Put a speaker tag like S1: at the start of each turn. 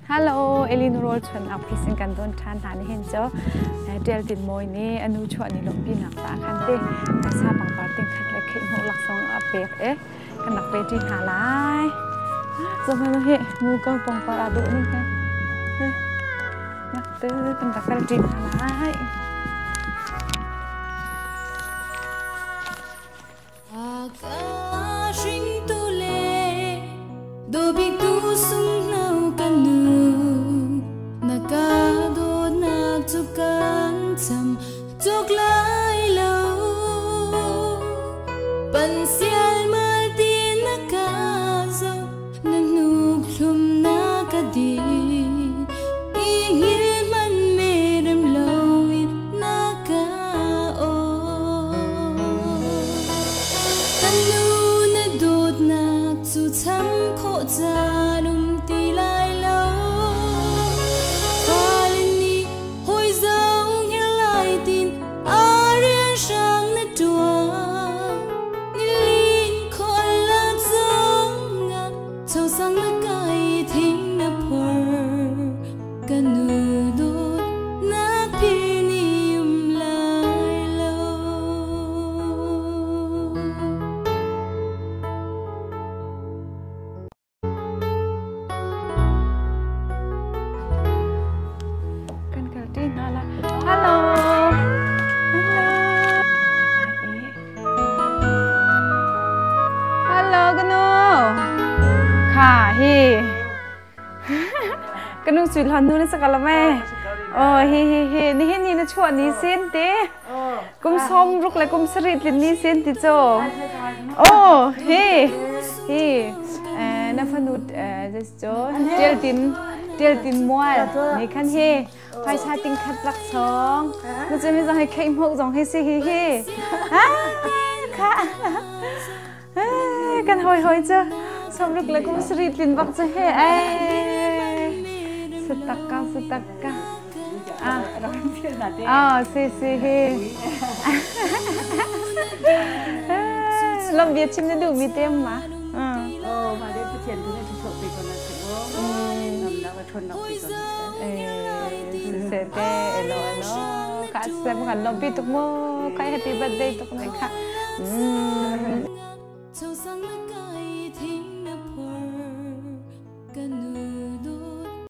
S1: Hello, Elin Roll chun ak phisin kan don than hna ni hin cho tel tin moi ni anu chua ni lompi nak ta khan te sa pangpar ting khat le khei mo lak song a pek e kan nak pe ti hna lai zo ma hi mu ka pangpar a du ni he nak te kan rak kal ti hna lai. Kan kal ṭi hna lai. Hello. Hello. Hello, kanu. Kha hi. Kanu sui hlan nu na sakal me. Oh, hi hi hi. Ni hin ni na chuah ni sin te. Kum som ruk le kum sarih tlin ni sin ti cho. Oh, hi. Hi. Na fanu cu tial tin tial tin mual ni khan hi phaisa ting khat lak song na cu hi zong hi kheih hmuk zong hi si hi hi kha kan hoi hoi cu somruk le kum sari tlin bak cu he ai satakka satakka ah ah si si hi lam bia chim na duh mi tem ma.
S2: Oh, ma le Pathian tu na chuah pe ko na si o. Nam na ka thon nak pe ko na si.
S1: Se te elo elo ka sem kan lom pi tuk mo kai happy birthday tuk nai kha.
S3: Châu sang na kai thing na phor kanu.